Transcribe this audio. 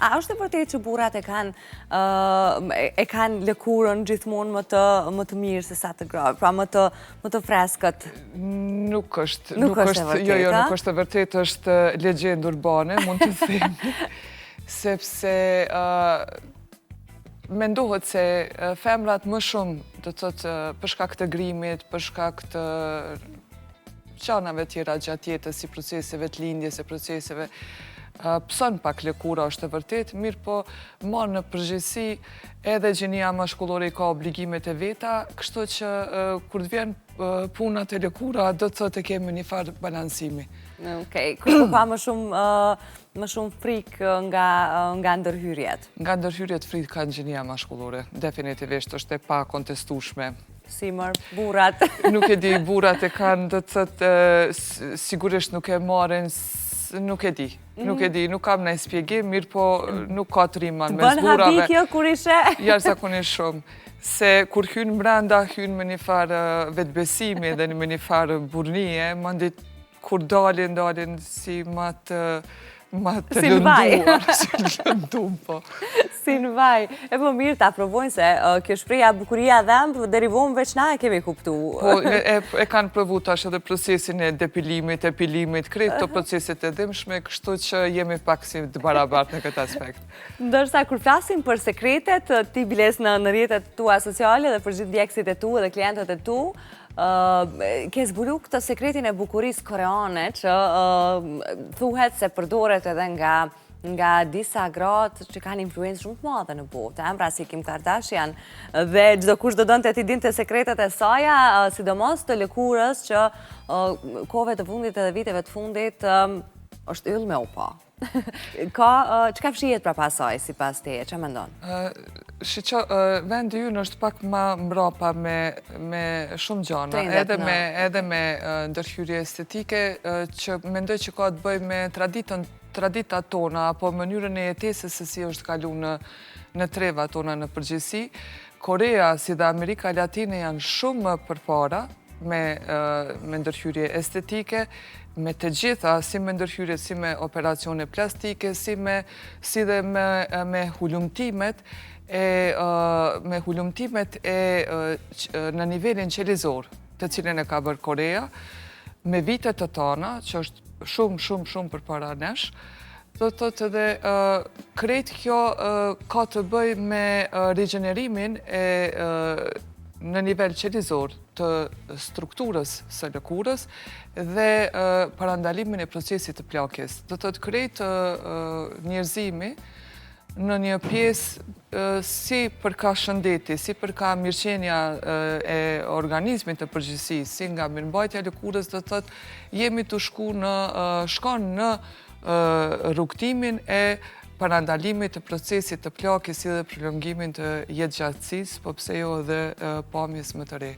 A është e vërtetë që burrat e kanë e kanë lëkurën gjithmonë më të mirë se sa të grave, pra më të freskët? Nuk është, nuk është e vërtetë, jo, jo, nuk është e vërtetë, është legjendë urbane, mund të them, sepse mendohet se femrat më shumë, do të thotë, për shkak të grimit, për shkak të gjanave tjera gjatë jetës, si proceseve të lindjes e proceseve, pëson pak lëkura, është e vërtet, mirë po ma në përgjithësi edhe gjinia mashkullore i ka obligimet e veta, kështu që kur të vjen puna te lëkura, do të thotë e kemi një farë balansimi. Okej, kështu ka më shumë frikë nga ndërhyrjet? Nga ndërhyrjet frikë kanë gjinia mashkullore, definitivisht është e pa kontestueshme. Si mër, burrat? Nuk e di, burrat e kanë, do të thotë, sigurisht nuk e marrin, nuk e di. Nuk e di, nuk kam në spjegim, mirë po nuk ka trima në mes burrave. Të bën habi kjo kur ishe? Jashtëzakonisht shumë. Se kur hynë brenda, hynë me një farë vetëbesimi dhe me një farë burrnie, mandej kur dalin, dalin si ma të si lënduar. Si lënduar, po. Si në vaj. E po mirë ta provojnë se kjo shprehja "bukuria dhemb", deri vonë veç na e kemi kuptu. Po, e kanë provu tash edhe procesin e depilimit, epilimit, krejt të proceset e dhimshme, kështu që jemi pak si të barabart në këtë aspekt. Ndërsa kur flasim për sekretet, ti biles në rrjetet tua sociale dhe për gjithë ndjekësit e tu dhe klientët e tu, ke zbulu këtë sekretin e bukurisë koreane që thuhet se përdoret edhe nga disa gratë që kanë influencë shumë të madhe në botë, emra si Kim Kardashian, dhe çdo kush do donte t'i dinte sekretet e saja, sidomos të lëkurës që kohëve të fundit edhe viteve të fundit është yll me u pa. Ka, çka fshihet pra pasaj, sipas teje, që mendon? Shiqo, vendi ynë është pak ma mbrapa me shumë gjana, edhe me ndërhyrje estetike, që mendoj që ka të bëj me traditën, traditat tona, apo mënyrën e jetesës se si është kalu në trevat tona në përgjithësi. Korea, si dhe Amerika Latine janë shumë më përpara me ndërhyrje estetike, me të gjitha, si me ndërhyrje, si me operacione plastike, si dhe me hulumtimet e në nivelin qelizor, të cilin e ka bërë Korea, me vitet të tana, që është shumë, shumë, shumë përpara nesh, do të thotë edhe krejt kjo ka të bëj me regenerimin në nivel qelizor të strukturës së lëkurës dhe parandalimin e procesit të plakjes. Do të thotë krejt njerëzimi në një pjesë si për ka shëndeti, si për ka mirëqenia e organizmit të përgjithësi, si nga mirëmbajtja e lëkurës, do të thotë jemi të shku në, shkon në rrugëtimin e parandalimit të procesit të plakjes si dhe prolongimin të jetëgjatësisë, po pse jo edhe pamjes më të re.